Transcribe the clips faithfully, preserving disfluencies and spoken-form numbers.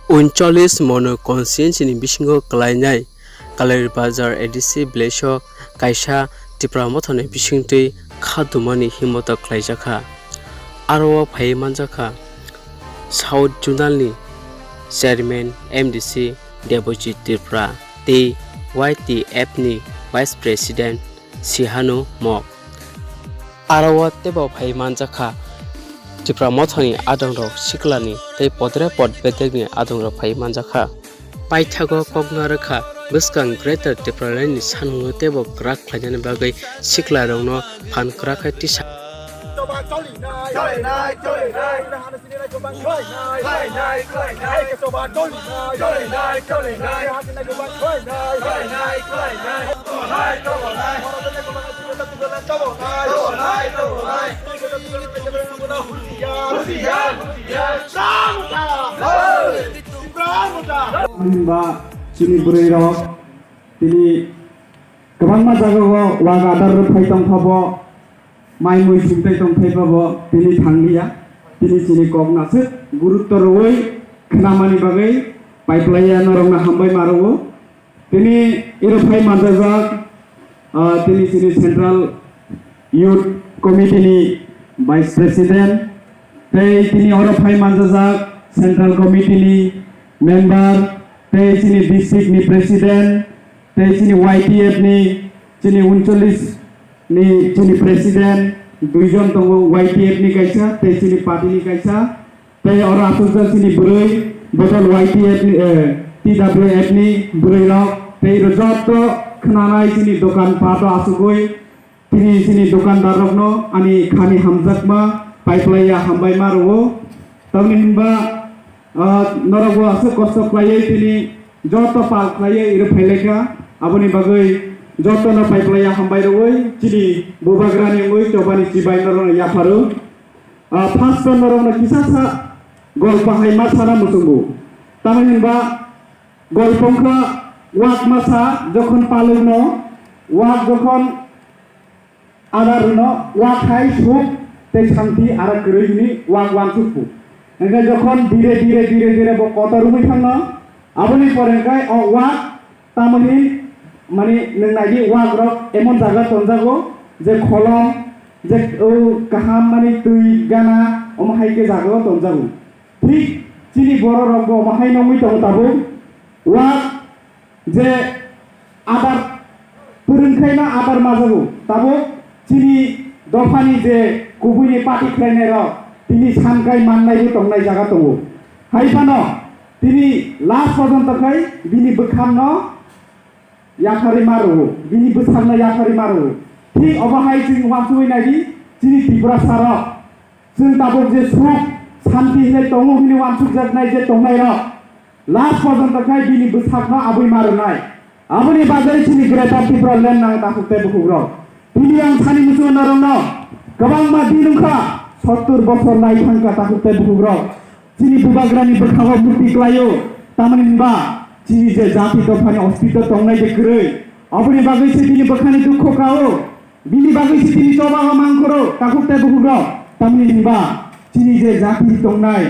Uncholish mono constituency ni bisingo kwlainai Kalairbazar A D C village o kaisa Tipra Mothani bisingtwi kha dumani himmato khlaijakha. Aro o phaiwi manjakha South Zonal ni Chairman M D C Debojit Tripura tei Y T F ni Vice President Sihanu Mok. Aro o teibo phaiwi manjakha Tipra Mothani adongrok siklani tei podre pod bedekni adongrok phaiwi manjakha. Paithago kokna rwkha bwskang Greater Tipraland ni sanmungno teibo kwrak khlainani bagwi siklarokno phan kwrak khe tisa. Hwnba chini bwrwi rok tini kwbangma jaga o wak adar rwphai tong phabo, mai mui singtai tong phai phabo tini thangliya. Tini chini kok naswk gurutto rwui khnamani bagwi paiplaiya norokno hambai ma rwo. Tini iro phai manjajak, ah, tini chini Central Youth Committee ni Vice President, tei tini oro phai manjajak Central Committee ni member, tei chini district ni President, tei chini Y T F ni chini uncholish ni chini President, duijon tongo, Y T F ni kaisa tei chini party ni kaisa. Tei oro aswkjak chini bwrwi, bodol Y T F ni, eh, T W F ni bwrwi rok, tei iro joto khwnanai chini dokan pato asugwi, tini chini dokandar rokno ani khani hamjakma paiplaiya hambai ma rwo. Tamni hinba, ah, norok bo aswk kosto khlaiwi tini joto pal khlaiwi iro phailaikha, aboni bagwi jotono paiplaiya hambai rwwi chini bubagrani wngwi chobani chibai norokno yapharo. Ah, first o norokno kisa sa golpo hai ma sana muchungo. Tamoni hinba golpo wngkha wak masa jokhon palwkno, wak jokhon adar rwno, wak hai suk tei santi ara kwrwi hwnwi wak wansukphu. Hwnkhe jokhon dire dire dire dire bo kotor wngwi thangno, aboni pore hwnkhe o wak Tamoni, mani, nwng naidi, wak rok emon jaga tonjago, je kholom, je, o, kaham, mani, twi gana, omo hai khe jaga o tonjago. Thik chini borok rok bo omo hai nongwi tongo tabuk. Wak je adar pwrwng khlaima adar majago, tabuk chini dophani je kubuini party khlainai rok tini sankai mannai bo tongnai jaga tongo. Hai phano, Tini last porjonto khai bini bwkhakno yapharwi ma rwo, bini bwsakno yapharwi ma rwo. Thik obo hai chwng uansugwi naidi, chini Tiprasa rok. Chwng tabuk je suk, santi hinwi tongo hwnwi uansukjaknai je tongnairok, last porjonto khai bini bwsakno abwi ma rwnai. Aboni bagwi chini Greater Tipraland nang takhuk tei bukhukrok. Tini ang sani muchungo norokno kwbangma din wngkha, sottur bosor lai thangkha takhuk tei bukhukrok. Chini bubagrani bwkhango murti klaio, tamoni hinba chini je jati dophani ostitto tongnai je kwrwi, aboni bagwi se bini bwkhani dukho kao, bini bagwi se bini choba o mangkhoro takhuk tei bukhukrok. Tamoni hinba chini je jati tongnai,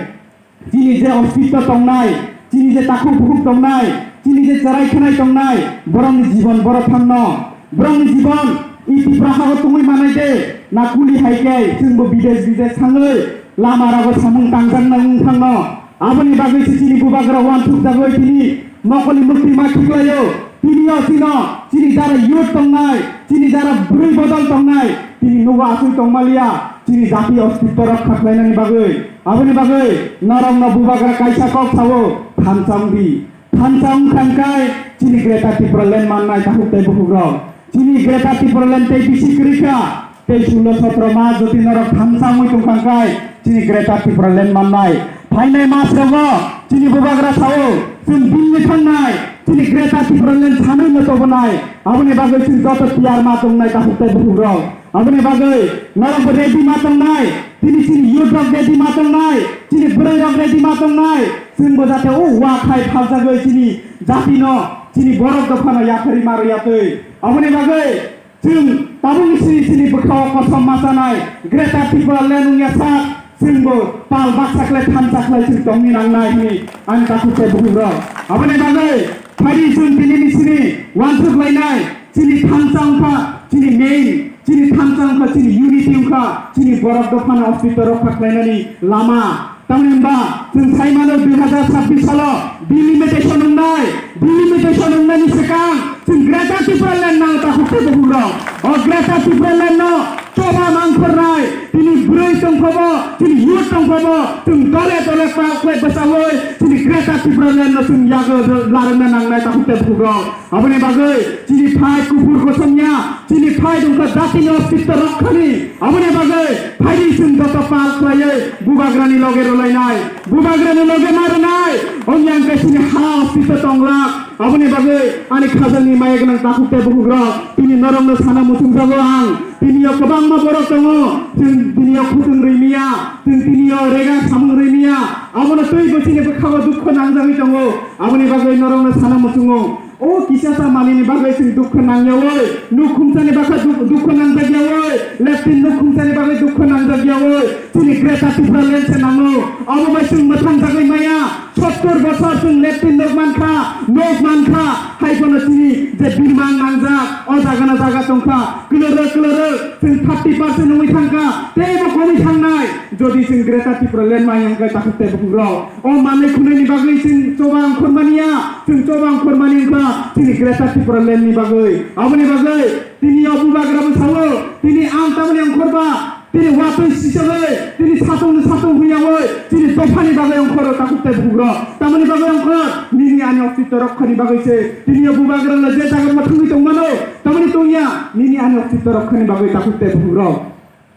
chini je ostitto tongnai, chini je takhuk bukhuk tongnai, chini je cherai khenai tongnai, borokni jibon borok thangno, borokni jibon i Tipra hago tongwi manai de, na kuli hai khe chwngbo bidesh bidesh thangwi lama rago samung tangjak nang wng thangno. Aboni bagwi se chini bubagra uansuk jagwi tini mokoli mukti ma khiklaio. Tini o chino, chini jara youth tongnai, chini jara bwrwi bodol tongnai, tini nugo aswk tongmaliya, chini jati ostitto rokha khlainani bagwi. Aboni bagwi norokno bubagra kaisa kok sao, thansa wng di. Thansa wng kha hwnkhe chini Greater Tipraland mannai takhuk tei bukhukrok. Chini Greater Tipraland tei bisi kwrwi kha. Tei sulo sotro mas jodi norok thansa wngwi tongkha hwnkhe chini Greater Tipraland mannai. Phainai mas rogo chini bubagra sao, chwng bini thangnai, chini Greater Tipraland sanwi no tobonai. Aboni bagwi chwng joto tiyar ma tongnai takhuk tei bukhukrok. Aboni bagwi norokbo ready ma tongnai, tini chini youth rok ready ma tongnai, chini bwrwi rok ready ma tongnai. Chwngbo jate o wa khai phaljagwi chini jatino, chini borok dophano yapharwi ma rwya twi. Aboni bagwi Chwng tabukni sini sini bwkhao kosom machanai Greater Tipraland wngya sak, Chwngbo pal baksa khlai thansa khlai chwng tongni nangnai hwnwi ani takhuk tei bukhukrok. Aboni bagwi phaidi chwng tinini simi uansuk lainai, chini thansa wngkha chini main, chini thansa wngkha chini unity wngkha, chini borok dophano ostitto rokha khlainani lama. Tamni hwnba chwng sai mano dui hazar sabbish salo delimitation wngnai, delimitation wngnani swkang chwng Greater Tipraland nang takhuk tei bukhukrok. O Greater Tipraland no choba mangkhornai, tini bwrwi tongkhobo, tini youth tongkhobo, chwng dole dole kok khlai bwchaui, tini Greater Tipraland no chwng yago larwkna nangnai takhuk tei bukhukrok. Aboni bagwi chini phai kuphur kosom ya, chini phai dongkha jatini ostitto rokhani. Aboni bagwi phaidi chwng joto pal khlaiwi bubagrani loge rwlainai, bubagrani loge ma rwnai, ongya hwnkhe chini ha ostitto tonglak. Aboni bagwi ani khajangni maya gwnang takhuk tei bukhukrok, tini norokno sana muchungjago ang. Tini o kwbangma borok tongo, chwng tini o khutwng rwimiya, chwng tini o rega samung rwimiya, abono twibo chini bwkhago dukho nangjagwi tongo. Aboni bagwi norokno sana muchungo, o kisa sa manini bagwi chwng dukho nangyaui, nukhungchani bagwi duk-, dukho nangjagyaui, leptin nukhungchani bagwi dukho nangjagyaui, chini Greater Tipraland se nango. Abo bai chwng mwthangjagwi maya. Sottor bosor chwng leptin nok mankha, nok mankha, hai phano chini je birmang nangjak, o jaga na jaga tongkha, kloro kloro chwng thirty percent wngwi thangkha, teibo komwi thangnai. Jodi chwng Greater Tipraland maya hwnkhe takhuk tei bukhukrok, o manwi khwnwi ni bagwi chwng choba ongkhormaniya, chwng choba ongkhormani wngkha chini Greater Tipraland ni bagwi. Aboni bagwi tini o bubagra bo sao, tini ang tamni ongkhorba, tini watwi sisogwi, tini satungni satung huyaui, tini dophani bagwi ongkhoro takhuk tei bukhukrok. Tamoni bagwi ongkhor, nini ani ostitto rokhani bagwi se, tini o bubagra le je jaga bo thangwi tongmano, tamoni tongya, nini ani ostitto rokhani bagwi takhuk tei bukhukrok.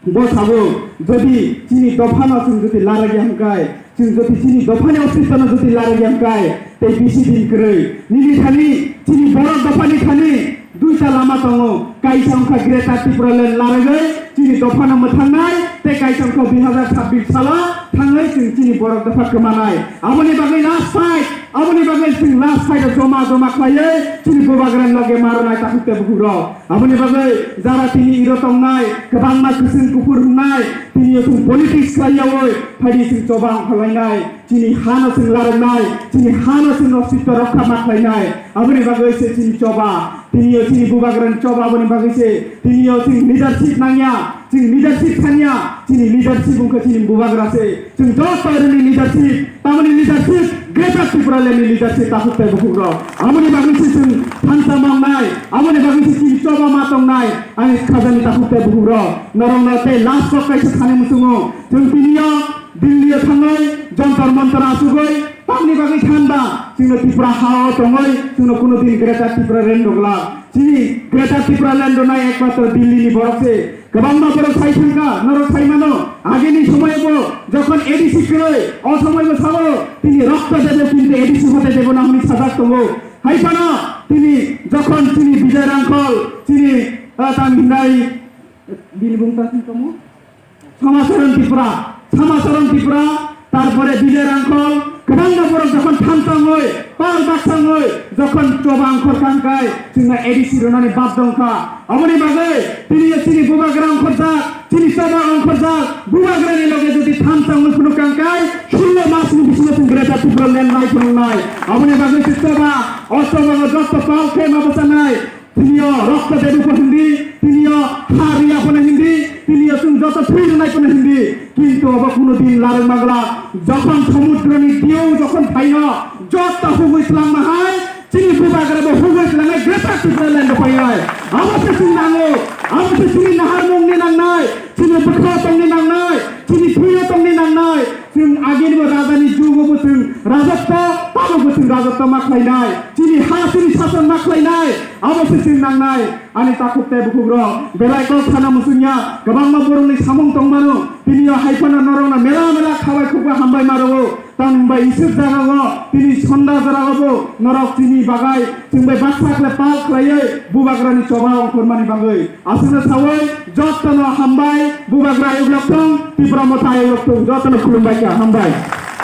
Bo sabo, jodi chini dophano chwng jodi laragya hwnkhe, chwng jodi chini dophani ostitto no jodi laragya hwnkhe, tei bisi din kwrwi. Nini thani, chini borok dophani thani, duita lama tongo, kaisa wngkha Greater Tipraland laragwi chini dophano mwthangnai, tei kaisa wngkha dui hazar sabbish salo thangwi chwng chini borok dopha kwmanai. Aboni bagwi last fight, aboni bagwi chwng last fight o joma joma khlaiwi chini bubagrani loge ma rwnai takhuk tei bukhukrok. Aboni bagwi jara tini iro tongnai, kwbangma kwchwng kuphur wngnai, tini o chwng politics khlaiyaui phaidi chwng choba ongkhorlainai. Chini hano chwng larwknai, chini hano chwng ostitto rokha ma khlainai. Aboni bagwi se chini choba, tini o chini bubagrani choba, aboni bagwi se tini o chwng leadership nangya, chwng leadership thangya, chini leadership wngkha chini bubagra se. Chwng joto rwni leadership, tamoni leadership, Greater Tipraland ni leadership takhuk tei bukhukrok. Aboni bagwi se chwng thansa mangnai, aboni bagwi se chini choba ma tongnai, ani khajani takhuk tei bukhukrok. Norokno tei last o kaisa thani muchungo, chwng tini o Delhi o thangwi Jantar Mantar achugwi tamni bagwi thanba chwngno Tripura ha o tongwi chwngno kuno din Greater Tipraland rwglak. Chini Greater Tipraland rwnai ekmatro Delhi ni borok se. Kwbangma borok sai thangkha, norok sai mano. Agini somoybo jokhon A D C kwrwi, o somoybo sabo tini rokto debo kintu A D C hote debo na hwnwi sajak tongo. Hai phano tini jokhon chini Bijay Rangkhol, chini, ah, tang hinai bini bung ta sing tongmo? Samacharan Tripura, Samacharan Tripura, tarpore Bijay Rangkhol, kwbangma borok jokhon thansa wngwi, pal baksa wngwi, jokhon choba ongkhor kangkai, chwngno A D C rwnani bad dongkha. Aboni bagwi tini chini bubagra ongkhorjak, chini choba ongkhorjak, bubagrani loge jodi thansa wngwi phunuk kangkai, sullo masni bisingo chwng Greater Tipraland nai phunuknai. Aboni bagwi se choba, o choba o joto pal khe ma bwchanai. Tini o rokto debwi phano hindi, tini o ha riya phano hindi, tini o chwng joto thwi rwnai phano hindi. Kintu obo kuno din larwk mangla, jokhon somudroni diyo jokhon phaino, joto hugwi twlangma hai, chini bubagra bo hugwi twlangnai Greater Tipraland bo phainai. Abo se chwng nango, abo se chini naharmungni nangnai, chini bwkha tongni nangnai, chini thwiyo tongni nangnai. Chwng agini bo rajani jugo bo chwng rajotto, tamo bo chwng rajotto ma khlainai. Chini ha chini sason ma khlainai. Abo se chwng nangnai. Ani takhuk tei bukhukrok belai kok sana muchungya, kwbangma borokni samung tongmano. Tini o hai phano norokno mela mela khabai khukbai hambai ma rwo. Tang bai isuk jagao, tini sonda jorao bo norok chini bagai, chwng bai baksa khle pal khlaiwi bubagrani choba ongkhormani bagwi. Aswkno sawi jotono hambai, bubagra ayuk lok thung, Tipra Motha ayuk lok thung, jotono khulumbai kha, hambai.